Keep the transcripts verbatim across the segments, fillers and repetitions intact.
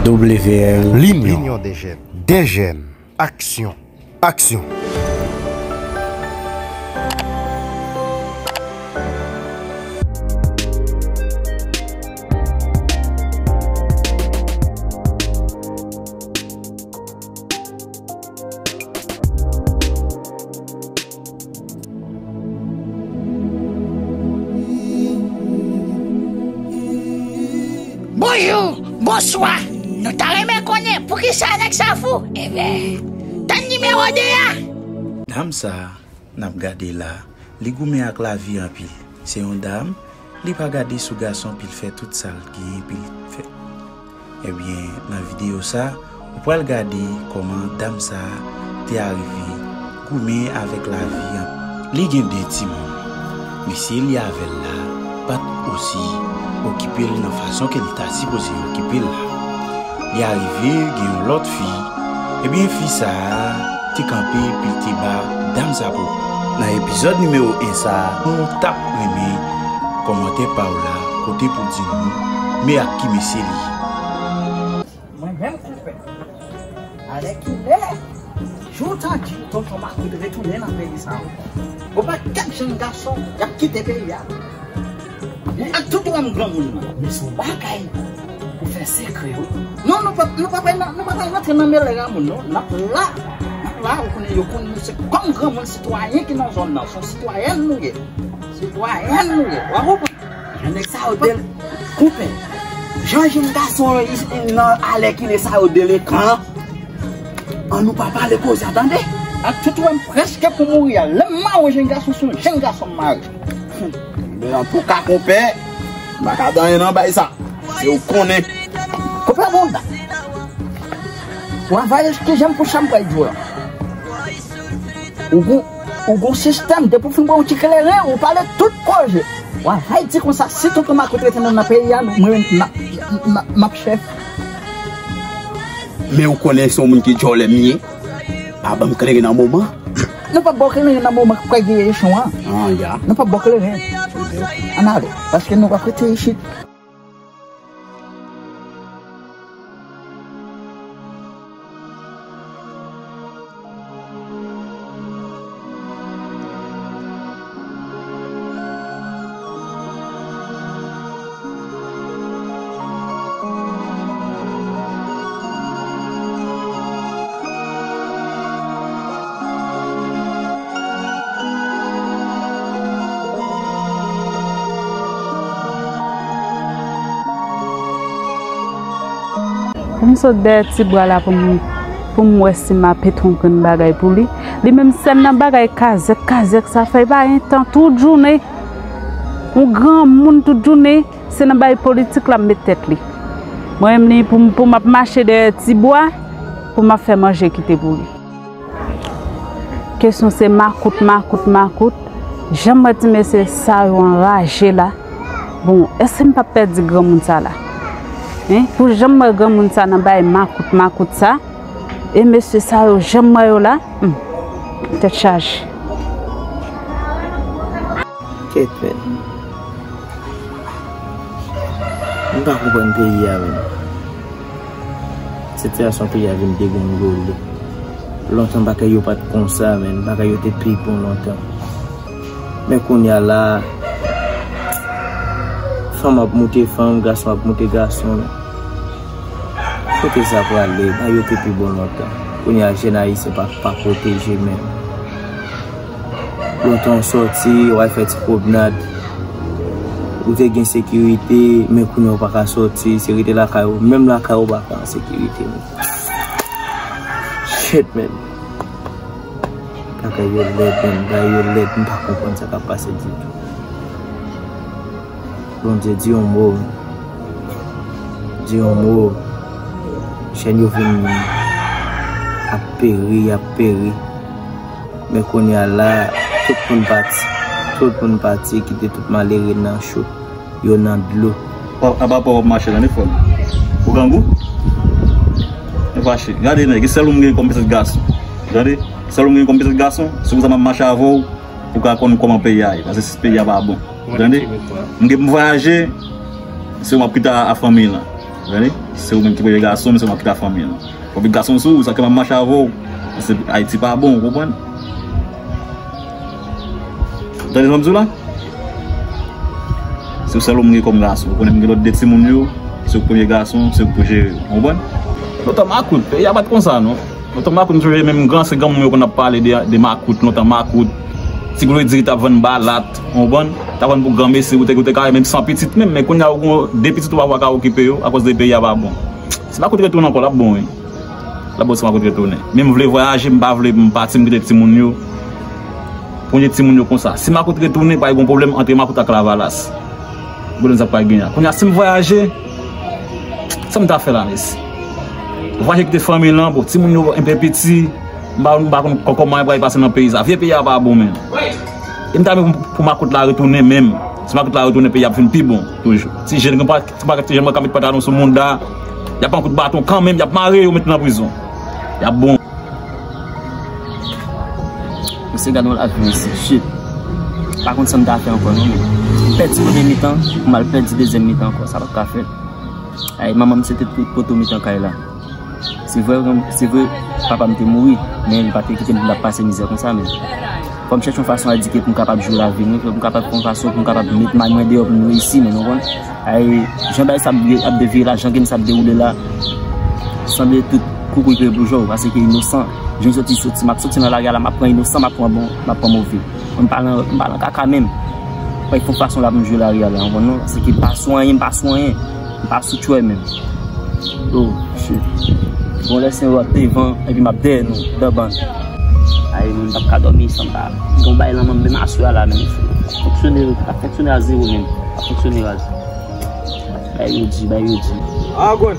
W L, l'union des jeunes. Des jeunes. Action. Action. Bonjou, bonswa. Nou ta renmen konnen poukisa nèg sa fou? Ebyen, tann nimewo de a. Dam sa a n ap gade la, li goumen ak lavi anpil. Se yon dam, li pa gade sou gason, pou l fè tout sa l genyen pou l fè. Ebyen, nan videyo sa, ou pral gade kòman dam sa a te arive goumen avèk lavi an. Li gen de timoun. Mesye li avè l la pa t osi okipe l nan fason ke li ta sipoze okipe l la. Li arive gen yon lòt fi, ebyen, fi sa a te kanpe pou l te ba dam sa pou. Nan epizòd nimewo en sa a, nou t ap renmen kòmantè pa w la, kote pou di nou, men ak ki mesye li ye. Mwen menm konpè. Alèkile, jou w ta di tonton Makout retounen nan peyi sa ankò. Gon pakèt jèn gason y ap kite peyi a. Ak tout wòm granmoun nan. Men se yon bagay pou fè sekrè, wi. Non, nou p ap, nou p ap, nou p ap rantre nan mele a moun, non. N ap la, n ap la, ou konnen, yo konnen nou se kòm granmoun sitwayen ki nan zòn nan. Se yon sitwayèn nou ye. Sitwayèn nou ye. W ap konprann? Jan nèg sa yo del-, konpè. Jan jèn gason nan alèkile sa yo delekan. An nou pa pale koze a, tande. Ak tout wè m prèske pou mouri a. Lè m mare jèn gason, se yon jèn gason m mare. Men antouka, konpè, m pa ka di anyen nan bay sa. Se ou konnen. Konpè bonda. W a vale ki jan pou chanm pral di w la. Ou gon, ou gon sistèm, depi w fin pran yon ti kleren, ou pale tout koze. W a vale di konsa, si tonton Makout rete nan, nan peyi a, mwen, m ap, m ap, m ap chèf. Men ou konnen se yon moun ki djòlè m ye. Pa ban m kleren nan moman. Nou p ap ba w kleren nan moman k pral gen eleksyon an. Ah, ya. Nou p ap ba w kleren. Ann ale, paske nou p ap rete isit. Pou m sot dèyè ti bwa la pou m, pou m wè si m a pete yon grenn bagay pou li. Li menm sèl nan bagay kazèk, kazèk sa fè, li pa gen tan tout jounen. Yon granmoun tout jounen, se nan bagay politik l ap met tèt li. Mwen menm li pou m, pou m ap mache dèyè ti bwa, pou m ap fè manje kite pou li. Kesyon se makout, makout, makout. Jan m wè ti mesye sa yo anraje la. Bon, èske m p ap pèdi granmoun sa la? Hein? Pou jan m wè granmoun sa nan bay makout, makout sa. E mesye sa yo, jan m wè yo la. Hmm. Tèt chaje. Kèt, men. M pa konprann peyi a, men. Sitiyasyon peyi a vin degringole. Lontan bagay yo pa t konsa, men. Bagay yo te pi bon lontan. Men kounye a la, fanm ap moute fanm, gason ap moute gason. Kote sa prale? Bagay yo te pi bon lontan. Kounye a, jèn ayisyen pa, pa pwoteje menm. Lontan w sòti, w al fè ti pwomnad. Ou te gen sekirite, men kounye a w pa ka sòti, se rete lakay ou. Menm lakay ou pa ka an sekirite, men. Shit, man. Bagay yo lèd, man. Bagay yo lèd, m pa konprann sa k ap pase ditou. Bondye, di yon mo. Di yon mo. Jèn yo vin ap peri, ap peri. Men kounye a la, tout moun pati. Tout moun pati, kite tout malere nan cho. Yo nan dlo. Pa, apa pa w ap mache, tande, frè m. Ou grangou? Mwen fache. Gade, nèg, e sèl ou m gen kòm pitit gason. Gade, sèl ou m gen kòm pitit gason. Se pou sa m ap mache avè w. Pou ka konn kòman peyi a ye, paske si peyi a pa bon. Ou tande? M gen pou m vwayaje, se ou m ap kite a, a fanmi lan. Tande? Se ou menm ki premye gason, men se ou m ap kite ak fanmi an. Konbit gason sou ou, sa k fè m ap mache avè w. Paske Ayiti pa bon, ou konprann? Tande sa m di w la? Se ou sèl ou m gen kòm gason. Ou konnen m gen lòt de timoun yo, se ou k premye gason, se ou k pou jere yo. Ou konprann? Lontan makout, peyi a pa t konsa, non. Lontan makout, m sonje menm gran se granmoun yo konn ap pale de, de makout, lontan makout. Ti glodi ki t ap vann balat, ou konprann? T ap vann pou granmesi, ou te, ou te ka menm san pitit menm, men kounye a ou gen de pitit ou pa ka okipe yo, akoz de peyi a pa bon. Si makout retounen ankò, l ap bon, wi. L ap bon si makout retounen. Men m vle vwayaje, m pa vle m pati, m kite timoun yo. Premye timoun yo konsa. Si makout retounen, pa gen pwoblèm ant makout ak lavalas. Gwo zak pa gen an. Kounye a, si m vwayaje, sa m ta fè la, mesi? Vwayaje kite fanmi lan, bon, timoun yo enpe piti, m pa, m pa konn kò-, kòman yo pral pase nan peyi sa. Vye peyi a pa bon menm. E m ta renmen pou, pou makout la retounen menm. Si makout la retounen, peyi a ap vin pi bon, toujou. Ti jèn, gen pa, gen pa ti jèn mwen ka met pantalon sou mouda, y ap pran kout baton kanmenm, y ap mare yo, met nan prizon. Y ap bon. Mesye, gade yon lavi, mesye. Shit. Pa konn sa m ta fè ankò, non, men. Pèdi premye mitan, pou m al pèdi dezyèm mitan ankò. Sa p ap ka fèt. Ay, manman m se te tout poto mitan kay la. Se vre, se vre, papa m te mouri, men li pa te kite m pou m t ap pase mizè konsa, men. Fò m chèche yon fason edike pou m kapab jwe lavi mwen, pou m kapab fè yon fason pou m kapab met may mwen deyò pou m reyisi, men, ou konprann? Ay, jan bagay sa ap, ap devye la, jan game sa ap dewoule la, sanble tout koukouy peye pou jwe, paske inosan, jan soti, soti, m ap soti nan lari a la, m ap pran inosan, m ap pran bon, m ap pran move. M pa nan, m pa nan kaka menm. Mwen fè yon fason la pou m jwe lari a la, ou konprann non? Paske m pa sou anyen, m pa sou anyen. M pa sou tchwè menm. Oh, shit. Bon, lè se w ap devan, epi m ap dèyè nou, dan bann. Ay, mwen, m p ap ka dòmi san m pa. Gen yon bay nan men m, menm aswè a la, menm. Fonksyone, ap fonksyone a zewo menm. Ap fonksyone a zewo. Bay yo di, bay yo di. Agòn.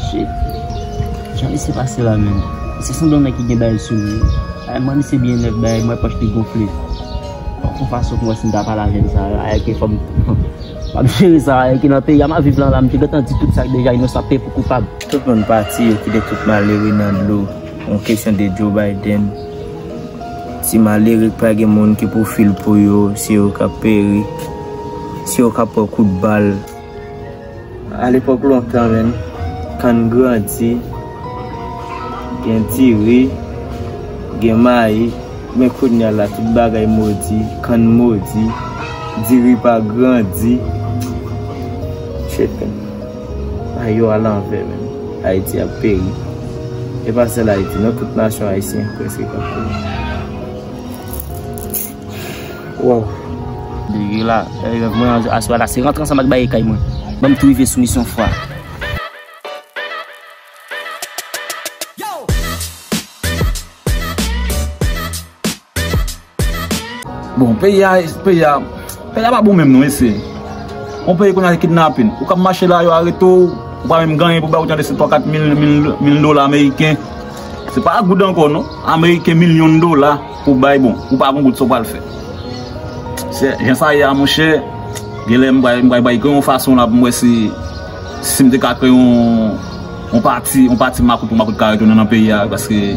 Shit. Jan misye pase la, menm. Se sanble yon nèg ki gen bagay sou li. Ay, mwen, misye byen nèf, bagay, mwen pòch li gonfle. Bon, yon fason pou mwen, si m ta pale avè l sa, ay, ke fò m, m ap jere sa, ay, ke nan peyi a m ap viv lan la, m te gentan di tout sa deja, inosan peye pou koupab. Tout moun pati, yo kite tout malere nan dlo. Yon kesyon de Joe Biden. Ti malere k pa gen moun ki pou fil pou yo, se yo k ap peri, se yo k ap pran kout bal. Alepòk lontan, menm, kann grandi, gen diri, gen mayi, men kounye a la, tout bagay modi, kann modi, diri pa grandi. Shit, menm. Bagay yo alanvè, menm. Ayiti ap peri. E pa sèl Ayiti, non, tout nasyon ayisyen prèske k ap peri. Wow. Diri la, eh, mwen, aswè la, se rantre ansanm ak bagay kay mwen. Ban m tou rive sou misyon fwa. Bon, peyi a, peyi a, peyi a pa bon menm non, mesye. Yon peyi kounye a se kidnapin. Ou k ap mache la, yo arete w, ou pa menm gen anyen pou bay, ou tande se twa kat mil, mil, mil dola ameriken. Se pa goud ankò non, ameriken, milyon dola pou bay, bon, ou pa gon goud, sa w pral fè? Se jan sa ye a, monchè, genlè m pral, m pral bay yon fason la pou m wè si, si m te ka kreye yon, yon pati, yon pati makout pou makout ka retounen nan peyi a, paske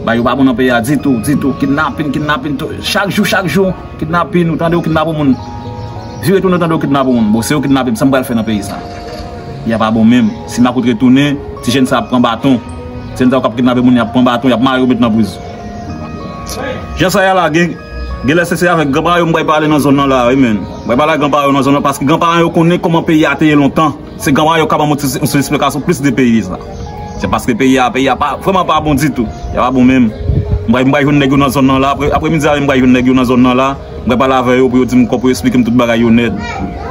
bagay yo pa bon nan peyi a ditou, ditou. Kidnapin, kidnapin, tou, chak jou, chak jou, kidnapin, ou tande yo kidnape moun. Vire tounen, ou tande yo kidnape moun. Bon, se yo kidnape m, sa m pral fè nan peyi sa? Peyi a pa bon menm. Si makout retounen, ti jèn sa ap pran baton. Ti jèn sa yo k ap kidnape moun, y ap pran baton, y ap mare yo, met nan prizon. Jan sa ye a la, gen, genlè se, se avèk granparan yo m pral pale nan zòn nan la, wi, menm. M pral pale ak granparan yo nan zòn nan, paske granparan yo konnen kòman peyi a te ye lontan. Se granparan yo k ap ban mwen yon ti, yon ti esplikasyon plis de peyi sa. Se paske peyi a, peyi a pa, vrèman pa bon ditou. Peyi a pa bon menm. M pral, m pral jwenn nèg yo nan zòn nan la. Apre, apre midi a, m pral jwenn nèg yo nan zòn nan la. M pral pale avè yo pou yo di m kò, pou yo esplike m tout bagay yo nèt.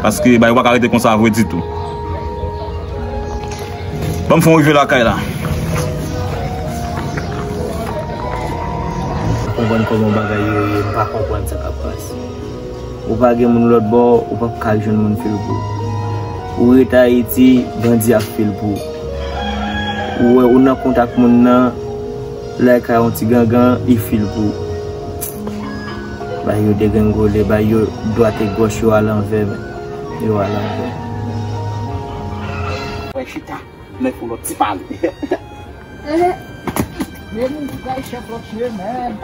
Paske bagay yo pa ka rete konsa vre ditou. Ban m fè yon rive lakay la. M konprann kòman bagay yo ye, m pa konprann sa k ap pase. Ou pa gen moun lòt bò, ou p ap ka jwenn moun fil pou ou. Ou rete Ayiti, bandi ap fil pou ou. Ou wè ou nan kontak moun nan, lè ka yon ti gangan, li fil pou ou. Bay yo degrengole, bay yo dwat e gòch, yo alanvè, men. Yo alanvè. Wè chita, men fon lòt ti pale. Eh, men nou bay chèf lòt chemen.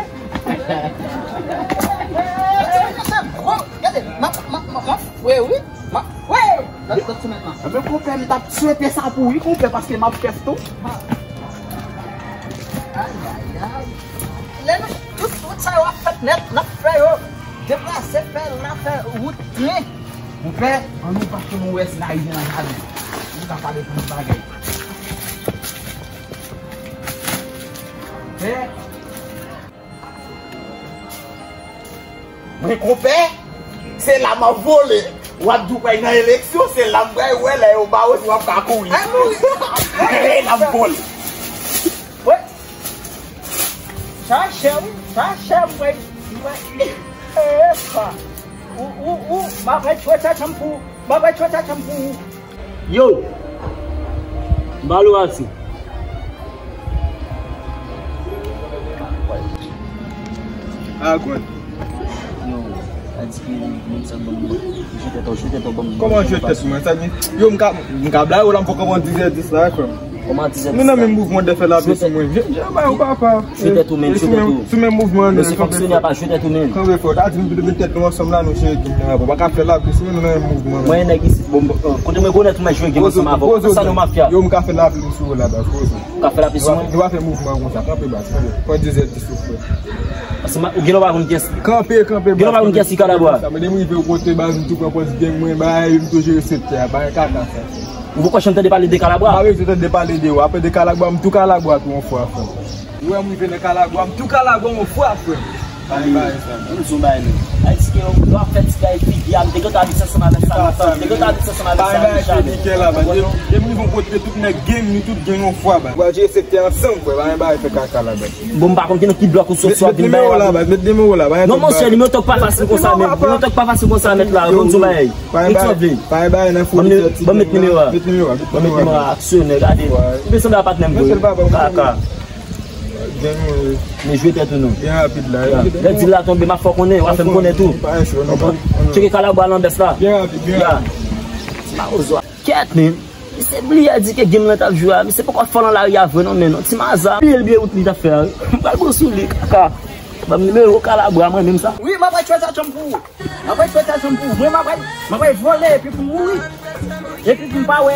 Gade, m ap, m ap, m ap, m ap fwe, wi. M ap fwe. Gad, gad sou mèt lan. Ebyen, konpè, m t ap swete sa pou ou, wi, konpè, paske m ap chèf tou. Ay, ay, ay. Lè nou, tout, tout sa yo ap fèt nèt, n ap fè yo deplase, fè la, fè wout, tren. Konpè, ann nou pase, nou wè si n a rive nan jaden. Nou ka pale pou yon bagay. Konpè. Mwen, konpè, se la m ap vole. W ap di w pral nan eleksyon, se la m pral wè lè yo ba w si w ap ka kouri. Ay, mouri. La m vole. Wi. Sa chè, wi. Sa chè, m pral, m pral. Epa. Ou, ou, ou, m ap retire tèt an m pou, m ap retire tèt an m pou ou. Yo! M pa lou ati. A gwen. Yo, a di ki moun sa ban m. Jwe tèt ou, jwe tèt ou ban m. Kòman jwe tèt mwen? Sa di, yo, m ka, m ka blayi w la, m poko pran dizè dis la, frè m. Kòman dizè dis la? Nou nan menm mouvman de fè lapli sou mwen. Jwe, jwe, bay ou papa. Jwe tèt ou menm, jwe tèt ou. Sou menm mouvman, nou. Yo, se fonksyonè, pa jwe tèt ou menm. Kanpe fò, ta di nou tout met tèt nou ansanm la, nou chire gim nan. Bon, pa ka fè lapli sou nou nan mouvman. Mwen, nèg isit, bon, bon, kote mwen konèt mwen jwe gim ansanm avè w. Sa nou mafya. Yo, m ka fè lapli sou ou la, baz, poze. Ou ka fè lapli sou mwen? Nou pa fè mouvman konsa, kanpe baz, kanpe. Pran dizè dis ou frè. Paske ou gen lè w pa konn kiyès li. Kanpe, kanpe baz. Gen lè w pa konn kiyès li, Kalabwa. Sa, men depi m rive w kote baz, m tou pran pòz gang mwen, bay, m tou jere sèt tè a, bay kaka sa. Ou poko janm tande pale de Kalabwa? M pa bezwen tande pale de ou. Apre de Kalabwa, m tou Kalabwa tou yon fwa, frè. Ou wè m rive nan Kalabwa, m tou Kalabwa yon fwa, frè. Bay, bay, frè. Mwen di w bagay, non. Ayisyen yo, yo ap fè ti kay figi a, m te gentan abitye ansanm avèk sa lontan. M te gentan abitye ansanm avèk sa lontan. Bay, bay, figi la, bay. Depi m rive yon kote, tout nèg gang, nou tout gang yon fwa, bay. Ou pral jere sèt tè ansanm, frè. Bay, bay, fè kaka la, bay. Bon, m pa konn ki nan ki blòk ou soti, w ap vin bay la. Met nimewo w la, bay. Non, monchè, nimewo tok pa fasil konsa, men. Nimewo tok pa fasil konsa, mèt la. Bon, di w bagay. Bay, bay, bay, nan foli sòti. Ban m met nimewo a. Met nimewo a, met nimewo a. Ban m met nimewo a, aksyonè, gade. Ou te sanble a patnè m, vre. Kaka. Men jwe tèt ou non. Byen rapid la. Lè di l la tonbe, m ap fè w konnen, w a fè m konnen tou. Tcheke Kalabwa nan bès la. Byen rapid, byen rapid. Ti mawozo a. Kèt, men. Misye bliye di ke game lan t ap jwe a. Misye poko fò nan lari a vre non, men non. Ti maza. Bliye l, bliye wout li t ap fè a. M pral bon sou li, kaka. Ban m nimewo Kalabwa mwen menm sa. Wi, m ap retire tèt an m pou ou. M ap retire tèt an m pou ou. Mwen, m ap, m ap vole epi pou mouri. Epi pou m pa wè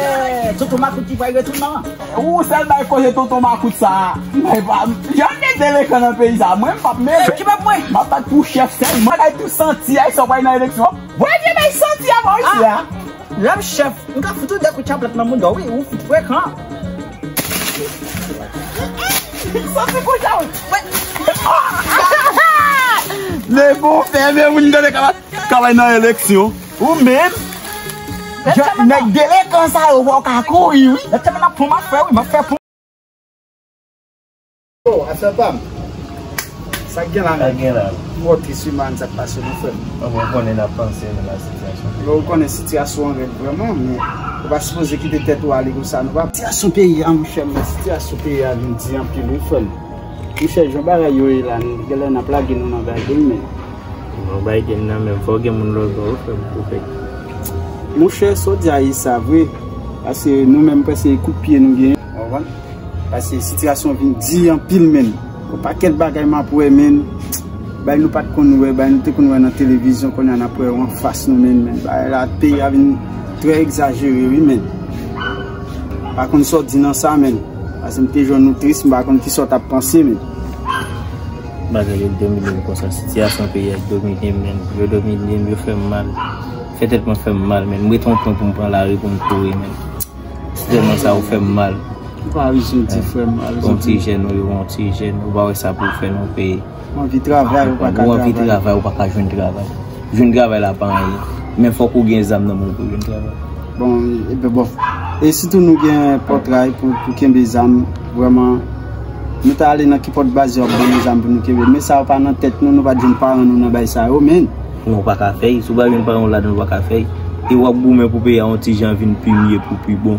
Tonton Makout ki pral retounen an. Ou sèl bay koze Tonton Makout sa a. Mwen pa, jan m gen delekan nan peyi sa a, mwen m p ap mele. Ki p ap mwen? M ap bat pou chèf sèlman. Bagay tou santi a, sa w pral nan eleksyon. Voye vye bay santi a pa w isi a. Lè m chèf, m ka fout ou de kout chaplèt nan mouda w, wi, ou fout frekan. Santi kout chaplèt. Leve w fèmen moun gade kaba, kaba nan eleksyon. Ou menm, nèg delekan sa yo, w ka kouri, wi. Lè tèlman ap pran, m ap fè, wi, m ap fè pon. Oh, afè pa m. Sa k gen la menm? Sa k gen la? M twò tris wi man, sa k pase nou frè m. Bon, mwen konnen n ap panse nan la sitiyasyon peyi a. Bon, ou konnen sitiyasyon an rèd vrèman, men ou pa sipoze kite tèt ou ale konsa, nou pa. Sitiyasyon peyi a, monchè, men sitiyasyon peyi a vin di anpil wi frè m. Monchè, jan bagay yo ye la, nou genlè n ap lage nou nan bagay men. Nan bagay nan menm, fò gen moun lòt bò wi frè m pou fè. Monchè, sa w di a ye sa vre, paske nou menm prèske kout pye nou genyen. Ou konprann? Paske sitiyasyon vin di anpil, menn. Yon pakèt bagay m ap wè, menn. Bay nou pa t konn wè, bay nou te konn wè nan televizyon, kounye a n ap wè yo anfas nou, menn, menn. Bagay la, peyi a vin trè egzajere, wi, menn. Pa konn sa w di nan sa, menn. Paske m te jwenn nou tris, m pa konn kisa w t ap panse, menn. Bagay yo domine m konsa, sitiyasyon peyi a domine m, menn. Yo domine m, yo fè m mal. Fè tèt mwen fè m mal, menn. M ret yon pwen pou m pran lari pou m kouri, menn. Tèlman sa ou fè m mal. Ou pa rezon di frè m, pa rezon di. Yon ti jèn ou ye, yon ti jèn, ou pa wè sa pou w fè nan peyi. Ou anvi travay, ou pa ka travay. Ou anvi travay, ou pa ka jwenn travay. Jwenn travay la pa anyen. Men fòk ou gen zam nan men w pou jwenn travay. Bon, e, e, bon. E sitou nou gen pòtray pou, pou kenbe zam, vrèman, nou ta ale nan ki pòt baz yo ap ban nou zam pou nou kenbe. Men sa yo pa nan tèt nou, nou pa t jwenn paran nou nan bay sa yo, menn. Non, ou pa ka fè y. Si w pa jwenn paran w ladan l, ou pa ka fè y. E w ap goumen pou peyi a yon ti jan vin pi mye, pou pi bon.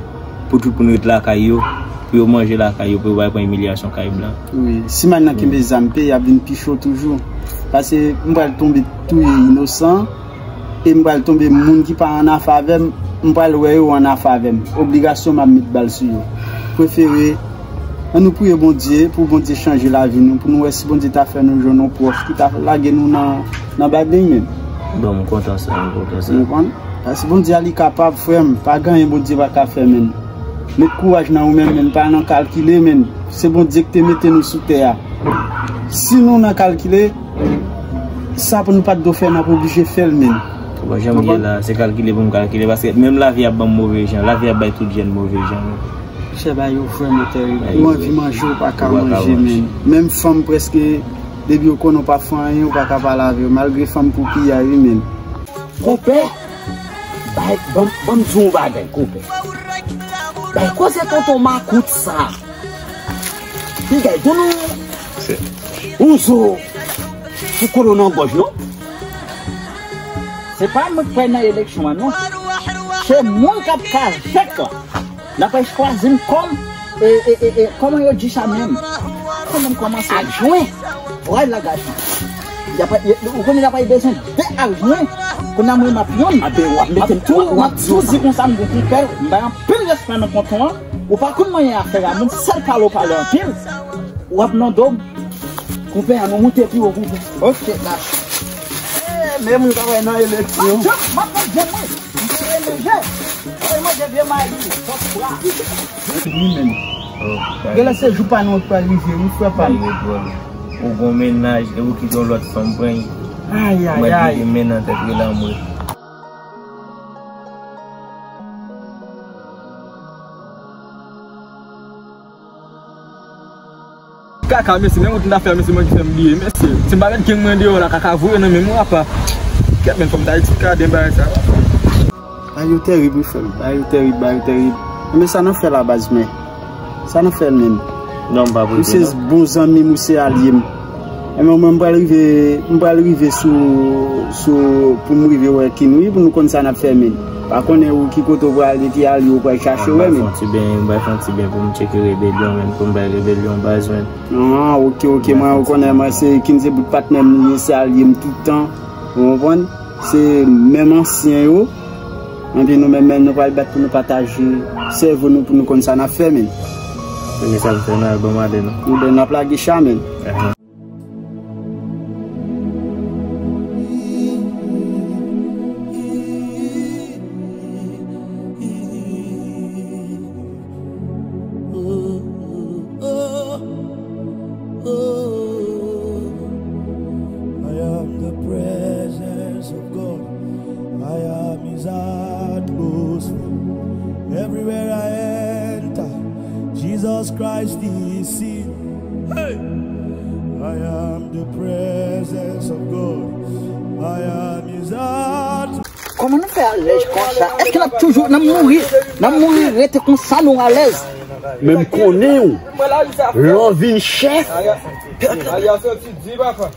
Pou tout moun ret lakay yo, pou yo manje lakay yo, pou yo pa pran imilyasyon kay blan. Wi, si m al nan kenbe zam, peyi ap vin pi cho toujou. Paske m pral tonbe touye inosan, e m pral tonbe moun ki pa an afè avè m, m pral wè yo an afè avè m. Obligasyon m ap met bal sou yo. Prefere, ann nou priye Bondye, pou Bondye chanje lavi nou, pou nou wè si Bondye ta fè nou jwenn yon pwòf ki ta lage nou nan, nan badeng menm. Bon, m kontan sa, m kontan sa. Ou konprann? Paske Bondye a li kapab, frè m. Pa gen anyen Bondye pa ka fè, menn. Met kouraj nan ou menm, menn. Pa nan kalkile, menn. Se Bondye ki te mete nou sou tè a. Si nou nan kalkile, sa pou nou pa t dwe fè, n ap oblije fè l, menn. Bon, jan m ye la, se kalkile pou m kalkile. Paske menm lavi ap ban m move jan. Lavi ap bay tout jèn move jan. Chè, bay yo vrèman tèrib. Ou anvi manje, ou pa ka manje, menn. Menm fanm prèske, depi yo konnen w pa fè anyen, ou pa ka pale avè yo. Malgre fanm pou piyay, wi, menn. Konpè, bay, ban, ban m di w yon bagay, konpè. Bay koze tonton makout sa. Li gay donn ou yon zo pou kole w nan gòj, non? Se pa mwen k pral nan eleksyon an, non. Se moun k ap kazèk la. L ap chwazi m kòm, e, e, e, e, kòman yo di sa menm? Kòman m kòmanse? Adjwen. Vwala gason. Y ap, y, ou konnen l ap bezwen de adjwen. Kounye a mwen m ap youn. Anben w ap mete m tou, w ap tou di konsa m gon konpè, m bay anpil respè nan tonton an. Ou pa konn manyen afè a, moun sèl pale w pale anpil. W ap nan do m. Konpè, ann nou moute pi wo, konpè. Ok, la. Eh, men moun travay nan eleksyon. M ap pran byen mwen. M te manje. Mwen manje vye mayi, sòs pwa. Wi, menm. Genlè se jou pa nou an k pral rive, wi, frè pa m. Ou gon mennaj, e ou kite yon lòt fanm pran. Ay, ay, ay. Mwen bliye men nan tèt rele anmwe. Kaka, mesye, men wont m ta fè, mesye, mwen ki fè m bliye, mesye. Si m pa met gen mwen deyò la, kaka voye nan men m, apa. Kèt, men fò m ta eksplike adan bagay sa. Bagay yo tèrib, wi, frè m. Bagay yo tèrib, bagay yo tèrib. Men sa nou fè la, baz, men. Sa nou fè l menm. Non, m pa prive, non. Ou se bon zanmi m, ou se alye m. Enben, mwen, m pral rive, m pral rive sou, sou, pou m rive wè Kin, wi, pou nou konn sa n ap fè, menn. Pa konnen ou ki kote w prale, ki alye w pral chache, wè, menn. M bay fè yon ti ben, m bay fè yon ti ben pou m tcheke rebelyon, menn, pou m bay rebelyon baz, menn. Ah, ok, ok, mwen, ou konnen, mwen, se Kin, se bout patnè m li ye, se alye m tout tan, ou konprann? Se menm ansyen yo, enpi nou menm, menm, nou pral bat pou nou pataje sèvo nou, pou nou konn sa n ap fè, menn. Premye sa m fè, nan album ale, non. Ebyen, n ap lage cha, menn. I am the presence of God. I am His atmosphere. Everywhere I enter, Jesus Christ is seen. Hey! I am the presence of God. I am His atmosphere. Kòman nou fè alèz konsa? Èske n ap toujou, n ap mouri, n ap mouri rete konsa nou alèz? Men m konnen w, lè w vin chèf, pèp la.